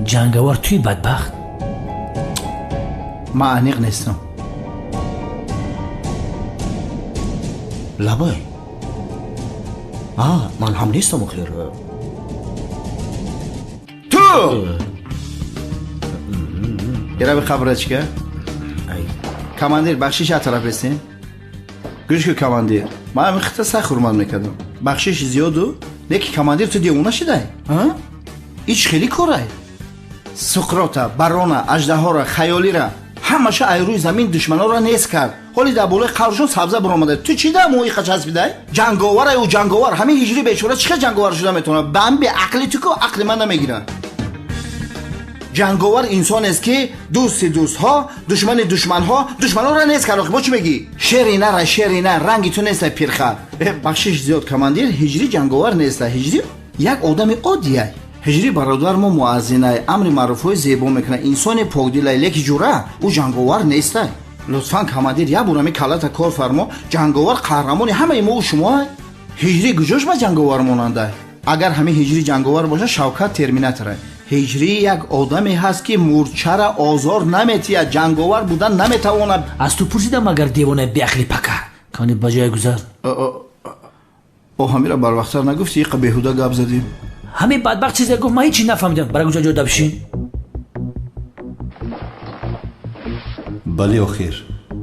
Ҷанговар туи бадбахт? Ман аниқ нестам. Лабай, ман ҳам нестам охир. Ту ираби қабрачка. Командир, бахшиш, аз тараф ресем. Гӯш ку, командир, ман ҳамин хита сахт ҳурмат мекардам. Бахшиши зиёду, леки командир, ту девона шидай? Ич хеле корай. Суқрота, барона, аждаҳора, хаёлира, ҳамаша ай рӯи замин душманонро нест кард. Ҳоли дар болои қабршон сабза баромада. Ту чӣ да моиқа часпидай? Ҷанговарай ӯ, ҷанговар. Ҳамин ҳиҷри бечора чӣ хел ҷанговар шуда метавонад? Ба ҳамин беақли ту ку ақли ман намегирад. Ҷанговар инсонест, ки дӯсти дӯстҳо, душмани душманҳо, душманонро нест кард. Охи бо чӣ мегӣ? Шери нара, шери нар, ранги ту нестай, пирхар. Бахшиш зиёд, командир, ҳиҷрӣ ҷанговар неста. Ҳиҷрӣ як одами оддияй. Ҳиҷрӣ бародар мо муаззинай, амри маъруфҳои зебо мекунад, инсони покдилай, леки ҷура, ӯ ҷанговар нестай. Лутфан, командир, як бор ҳамин каллата кор фармо. Ҷанговар қаҳрамони ҳамаи мо шумоай. Ҳиҷрӣ куҷош ба ҷанговар монандай? Агар ҳамин ҳиҷрӣ ҷанговар бошад, Шавкат терминаторай. Ҳиҷрӣ як одаме ҳаст, ки мурчара озор наметиҳад, ҷанговар будан наметавонад. Аз ту пурсидам, агар девонаи беақли пака. Командир, ба ҷое гузар. О, ҳамира барвақттар нагуфти, иқа беҳуда гап задем. Ҳамин бадбахт чизе гуфт, ман ҳечи нафаҳмидам. Бара гуҷа ҷода бишин. Бале, охир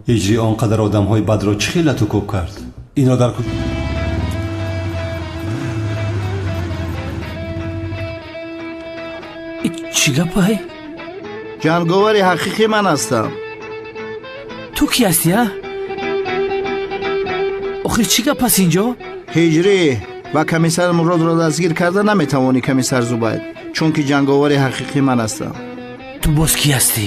ҳиҷрӣ он қадар одамҳои бадро чӣ хел лату кӯб кард? Инро дар Чӣ гапай? Ҷанговари ҳақиқӣ ман ҳастам. Ту кӣ ҳастӣ, а? Охир чӣ гап аст инҷо? Ҳиҷрӣ ва комиссар Муродро дастгир карда наметавонӣ, комиссар Зубайр, чунки ҷанговари ҳақиқӣ ман ҳастам. Ту боз кӣ ҳастӣ?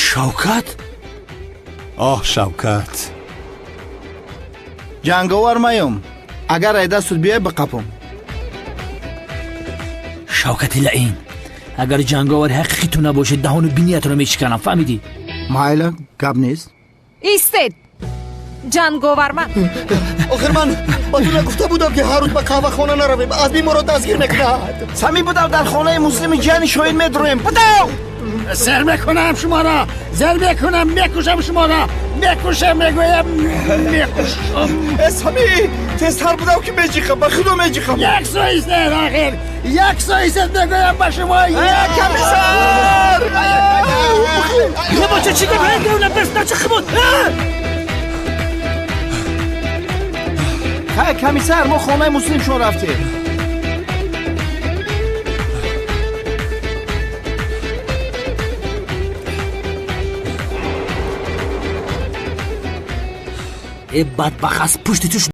Шавкат? Оҳ, Шавкат. Ҷанговар маём, агар ай дастут биёй, биқапом. Шавкати лаин, агар ҷанговари ҳақиқӣ ту набошед, даҳону биниятро мешиканам, фаҳмидӣ? Майла, гап нест. Истед, ҷанговар ман. Охир ман ба ту нагуфта будам, ки ҳар рӯз ба қаҳвахона наравем, азми моро дастгир мекунад? Сами, будав, дар хонаи муслими ҷияни шоҳид медроем, будав. Сер мекунам шуморо, зер мекунам, мекушам шуморо, мекушам, мегӯям, мекушам. Сами, тезтар будав, ки меҷиқам, ба худо меҷиқам. Як су истед, охир як су истед, мегӯям ба шумо. Комиссар! Бача, чӣ гап? Бес, чӣ буд? Хай, комиссар, мо хонаи муслим шон рафтем. Э, бадбахт, аз пушти ту.